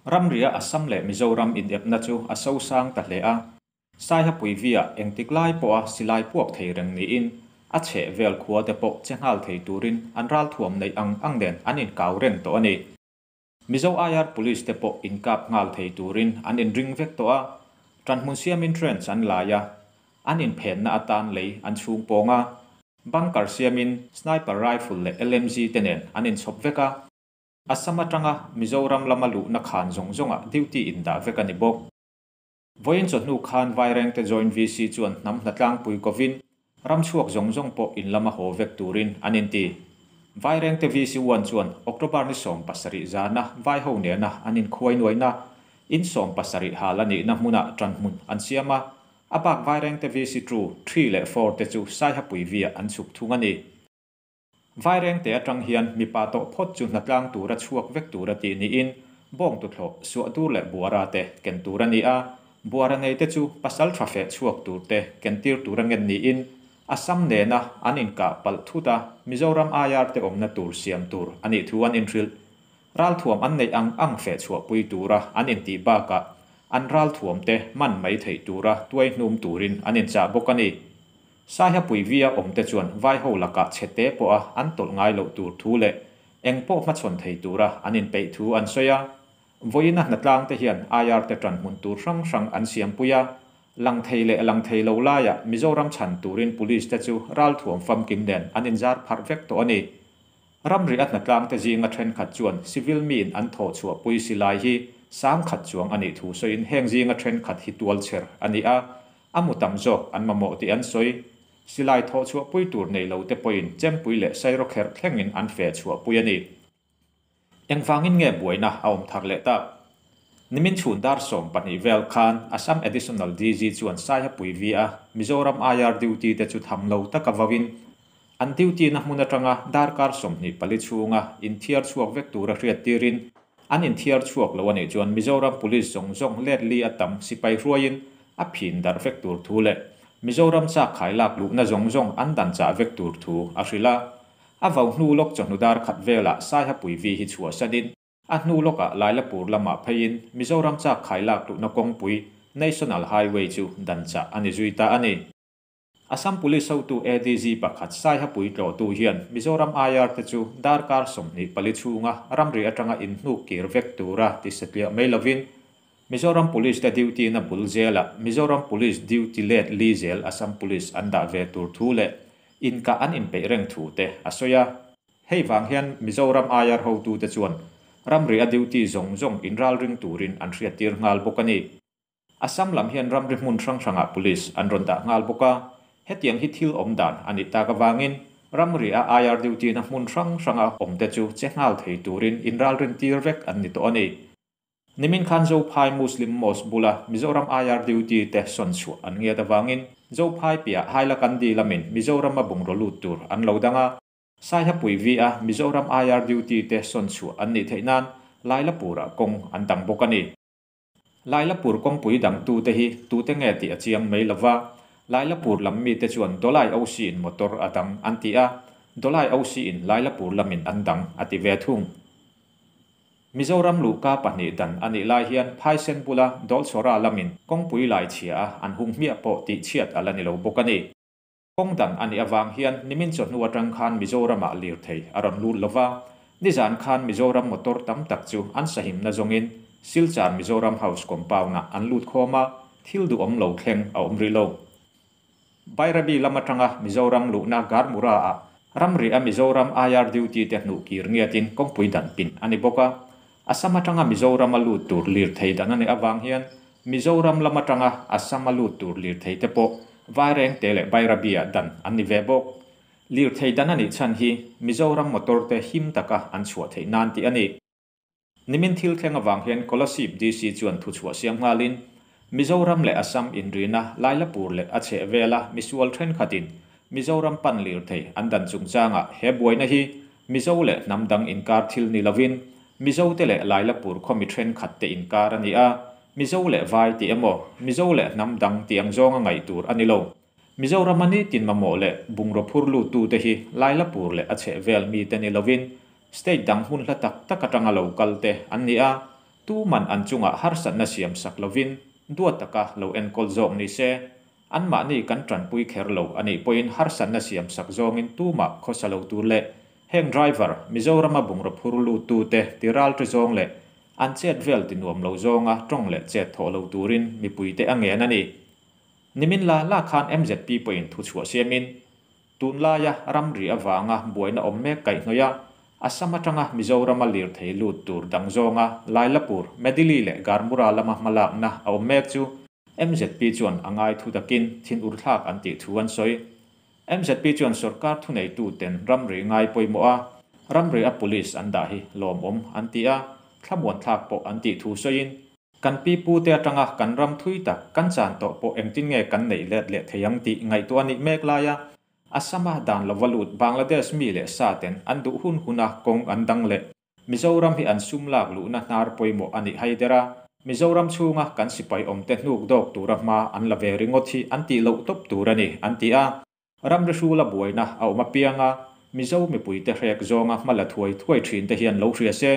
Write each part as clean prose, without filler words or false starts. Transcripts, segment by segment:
Ramria Assam leh Mizoram inepna chu a sosang ta hle a. Saiha pui V-ah engtik lai pawha silai puak thei reng niin a chhehvel khua te pawh che nghal thei turin an ralthuam neih ang ang nen an inkau reng tawh a ni. Mizo IR Police te pawh inkap nghal thei turin an inring vek tawh a, ṭanhmun siamin trench an lai a, an inphenna atan lei an chhung pawng a, bunker siamin sniper rifle leh LMG te nen an inchhawp vek a, Assam aṭanga Mizoram lama luhna khan zawng zawngah duty indah vek a ni bawk. Vawiin chawhnu khan Vairengte Joint VC chuan hnam hnatlangpui kovin ram chhuak zawng zawng pawh in lama haw vek turin an inti. Vairengte VC one chuan October ni 17 zana Vaiho nena an inkhuai nuaina in 70 hal a nihna hmunah ṭanhmun an siam a, a bak Vairengte VC two, three leh four te chu Saihapui V-ah an chhuk thung a ni. Vairengte atang hian mipa tawh phawt chu hnatlang tura chhuak vek tura tih niin bawng tuthlawh, suah dur leh buara te ken tur a ni a, buara nei te chu pasal tha feh chhuak tur te ken tir tura ngen niin Assam nena an inkah palh thut a, Mizoram IR te awmna tur siam tur a nih thu an inhrilh. Ralthuam an neih ang ang feh chhuahpui tura an intih bakah an ralthuam te man mai theih tura tuai hnum turin an inchah bawk a ni. Saiha pui V-a awm te chuan Vaiho lakah chhete pawha an tawlh ngai loh tur thu leh eng pawh hmachhawn thei tura an inpeih thu an sawi a. Vawiina hnatlang te hian IR te ṭanhmun tur hrang hrang an siampui a, lang thei leh lang thei lo laiah Mizoram chhan turin Police te chu ralthuam famkim nen an inzar pharh vek tawh a ni. Ramri a hnatlang te zinga ṭhenkhat chuan civil miin an thawh chhuahpui silai hi 10,000 chuang a nih thu sawiin heng zinga ṭhenkhat hi tualchher a ni a, a mu tam zawk an mamawh tih an sawi. Silai thawh chhuahpui tur nei lo te pawhin chempui leh sairawkherh thlengin an feh chhuahpui a ni. Engvangin nge buaina a awm thar leh tak? Nimin chhun dar 12 vel khan Assam Additional DG chuan Saiha pui V-a Mizoram IR duty te chu tham lo taka vauin an duty na hmun atanga darkar 24 chhunga inthiar chhuak vek tura hriat tirin an inthiar chhuak lo a nih chuan Mizoram Police zawng zawng let li a tam sipai hruaiin a phin darh vek tur thu leh Mizoram chak khai lak luhna zawng zawng an dan chah vek tur thu a hrilh a. A vau hnu lawk chawhnu dar khat velah Saiha pui V hi chhuah sanin a hnu lawkah Lailapur lamah pheiin Mizoram chak khai lak luhna kawngpui National Highway chu dan chah a ni zui ta a ni. Assam Police hotu ADG pakhat Saiha pui tlawhtu hian Mizoram IR te chu darkar 24 chhunga ramri atanga inhnuk kir vek tura ti satliah mai lovin Mizoram Police te duty na bul zela Mizoram Police duty let li zel Assam Police an dah ve tur thu leh inka an inpeih reng thu te a sawi a. Hei vang hian Mizoram IR hotu te chuan ramri a duty zawng zawng inralring turin an hriat tir nghal bawk a ni. Assam lam hian ramri hmun hrang hrangah police an rawn dah nghal bawk a, hetiang hi thil awm dan a nih tak avangin ramri a IR duty na hmun hrang hranga awm te chu che nghal thei turin inralrin tir vek an ni tawh a ni. Nimin khan Zophai Muslim Mosque bula Mizoram IR duty te sawn chhuah an ngiat avangin Zophai piah Hailakandi lamin Mizoram a bungraw lut tur an lo dang a, Saiha pui V-a Mizoram IR duty te sawn chhuah an nih theih nan Lailapurah kawng an dang bawk a ni. Lailapur kawngpui dangtu te hi tute nge tih a chiang mai lova, Lailapur lam mite chuan Dawlai OC in motor a dang an ti a, Dawlai OC in Lailapur lamin an dang a ti ve thung. Mizoram luhka pahnih dan a nih lai hian Phaisen bula Dawlchhawra lamin kawngpui lai chhia a an hung hmiah pawh tih chhiat a la ni lo bawk a ni. Kawng dan a nih avang hian nimin chawhnu atang khan Mizoramah lirthei a rawn lut lova, nizan khan Mizoram motor tam tak chu an sahimna zawngin Silchar Mizoram House compound-ah an lut khawm a, thil duhawm lo thleng a awm rih lo. Bairabi lam atanga Mizoram luhna Garmura-ah ramri a Mizoram IR duty te hnuh kir ngiatin kawngpui dan pin a ni bawk a. Assam atanga Mizoram a lut tur lirthei dan a nih avang hian Mizoram lam atanga Assam a lut tur lirthei te pawh Vairengte leh Bairabi-ah dan an ni ve bawk. Lirthei dan a nih chhan hi Mizoram motor te him taka an chhuah theih nan tih a ni. Nimin thil thleng avang hian Kolasib DC chuan thu chhuah siam nghalin Mizoram leh Assam inrina Lailapur leh a chheh vela misual thenkhatin Mizoram pan lirthei an dan chungchangah he buaina hi Mizo leh hnam dang inkar thil ni lovin Mizo te leh Lailapur khaw mi thenkhat te inkar a ni a, Mizo leh Vai tih emaw Mizo leh hnam dang tih ang zawnga ngaih tur a ni lo. Mizoram a ni tin mamawh leh bungraw phur lut tu te hi Lailapur leh a chheh vel mi te ni lovin state dang hmun hla tak tak atanga lo kal te an ni a. Tuman an chungah harsatna siam sak lovin duat taka lo enkawl zawk ni se, anmahni kan tanpui kher lo a nih pawhin harsatna siam sak zawngin tumah khawsa lo tur leh heng driver Mizorama bungraw phur luttute tiralṭi zawng leh an chet vel tinuam lo zawnga ṭawng leh chet thawh lo turin mipuite a ngen a ni. Nimin la la khan mzp pawhin thuchhuah siamin, Tunlaia ramri avanga buaina awm mek kaihhnawih a, Assam atanga Mizorama lirthei lut tur dang zawnga Lailapur, Medili leh Garmura lama hmalakna a awm mek chu mzp chuan a ngai thu takin thinur thlak an tih thu an sawi. Mzp chuan sorkar thuneituten ramri ngai pawimawh a, ramri a police an dah hi lawmawm an ti a, thlamuanthlak pawh an tih thu sawiin, Kan pi pute atanga kan ram thui tak kan chan tawh pawh engtin nge kan neih let leh thei ang tih ngaihtuah a nih mek laia Assam-a dan lova lut Bangladesh mi leh sa ten an duh hun huna kawng an dang leh Mizoram hi an sum lak luhna hnar pawimawh a nih hai der a, Mizoram chhunga kan sipai awmte hnuk dawk tura hma an la ve ringawt hi an tih loh tawp tur a ni, an ti a. Ramri hrula buaina a awm apiang a, Mizo mipuite hrek zawnga hma la thuai thuai thin te hian lo hria se,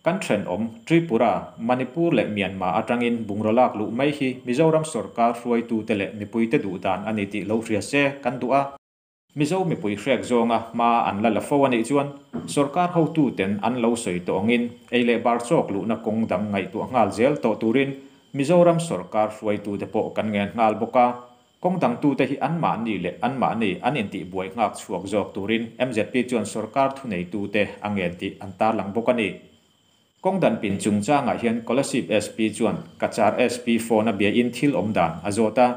kan thenawm Tripura, Manipur leh Myanmar atangin bungraw lak luh mai hi Mizoram sorkar hruaitute leh mipuite duh dan a ni tih lo hria se kan duh a. Mizo mipui hrek zawnga hma an la la fo a nih chuan sorkar hotuten an lo sawi tawh angin ei leh bar chawk luhna kawng dang ngaihtuah nghal zel tawh turin Mizoram sorkar hruaitute pawh kan ngen nghal bawk a. Kawng dangtute hi anmahni leh anmahni an intihbuai nghak chhuak zawk turin mzp chuan sorkar thuneitute a ngen tih an tarlang bawk a ni. Kawng dan pin chungchangah hian Kolasib SP chuan Cachar SP phone a biain thil awm dan a zawt a.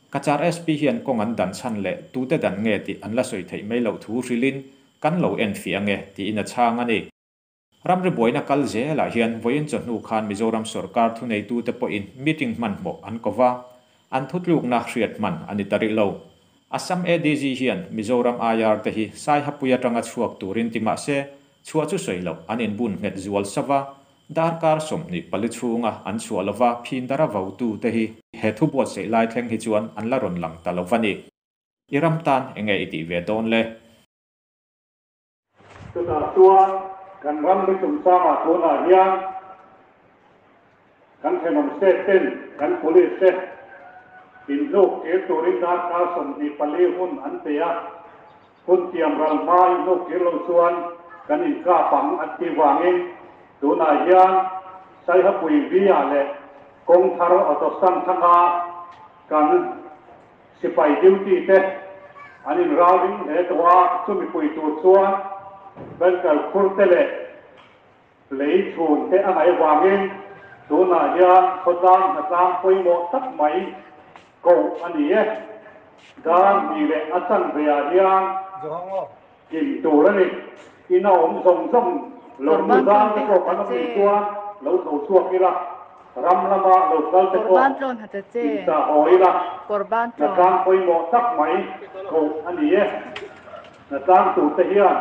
Cachar SP hian kawng an dan chhan leh tute dan nge tih an la sawi theih mai loh thu hrilhin kan lo enfiah ange tiin a chhang a ni. Ramri buaina kal zelah hian vawiin chawhnu khan Mizoram sorkar thuneitute pawhin meeting hmanhmawh an ko va, an thutlukna hriat hman a ni ta rih lo. Assam ADG hian Mizoram IR te hi Saihapui atanga chhuak turin ti mah se, chhuah chu sawi loh an inbun nghet zual sava, darkar 24 chhunga an chhuah lova phindara votu te hi he thu buatsaih lai thleng hi chuan an la rawn lang ta lo va ni. I ram tan enge i tih ve dawn le? Chutah chuan kan ramri chungchangah tunah hian kan thenawm state ten kan police te inhnuk kir turin darkar 24 hun an pe a, hun tiam ral hma inhnuk kir lo chuan kan inkap ang an tih vangin tunah hian Saihapui V-ah leh kawngthar auto stand thanga kan Sipai duty te an inralring hle tawh a, chumi pui tur chuan banker khur te leh lei chhun te a ngaih avangin tunah hian khawtlang hnatlang pawimawh tak mai koh a ni e. Dar hnih leh a chanve ah hian kim tur a ni. Ina awm zawng zawng lo mu zang te pawh kan awm nih chuan lo tho chhuak ila, ram lama lo kal te pawh inchah haw ila, hnatlang pawimawh tak mai koh a ni e. Hnatlang tur te hian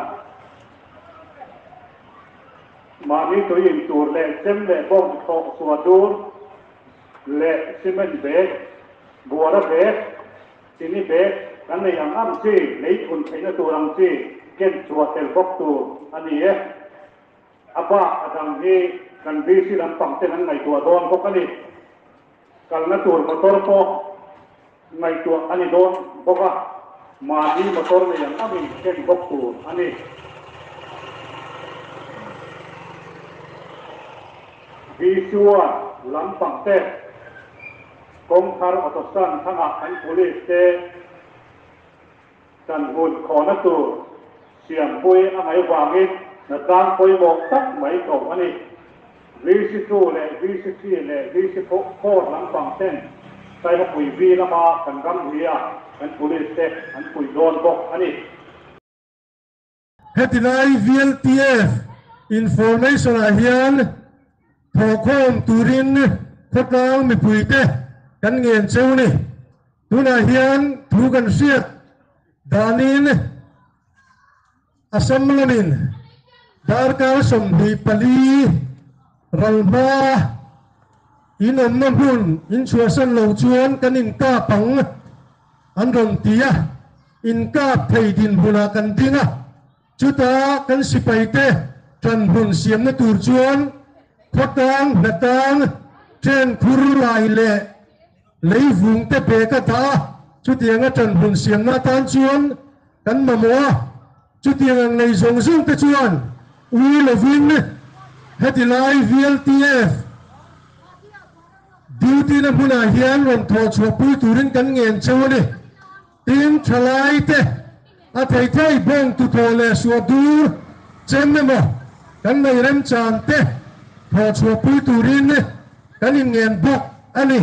mahni tui in tur leh chem leh bawng thlawh chhuah dur leh cement bag, buara bag, Chini bag kan nei ang ang chi, lei thun theihna tur ang chi ken chhuah tel bawk tur a ni e. A bak a dang hi kan VC lampang ten an ngaihtuah dawn bawk a ni. Kalna tur motor pawh ngaihtuah a ni dawn bawk a, mahni motor nei ang angin ken bawk tur a ni. VC one lampang te. Kawngthar auto stand thangah kan police te kan hun khawhna tur siampui a ngaih vangin hnatlang pawimawh tak mai koh a ni. VC2 leh VC3 leh VC4 lampang ten Saihapui V lama kan ram hria kan police te an pui dawn bawk a ni. Heti lai VLTF information ah hian thawhkhawm turin khawtlang mipuite kan ngen cheu ni. Tunah hian thu kan hriat danin Assam lamin darkar 24 ral hma in awmna hmun in chhuahsan lo chuan kan inkap ang an rawn ti a. Inkap thei dinhmunah kan ding a, chuta kan sipaite ṭanhmun siamna tur chuan Khawtlang hnatang chen khur lai leh leivung te bag a dah a, chutianga ṭanhmun siamna atan chuan kan mamawh a, chutiang ang nei zawng zawng te chuan ui lovin heti lai VLTF duty na hmunah hian rawn thawh chhuahpui turin kan ngen cheu a ni. Tin, thalai te a thei thei bawng tuthawh leh suah dur chem emaw kan nei remchan te thawh chhuahpui turin kan inngen bawk a ni.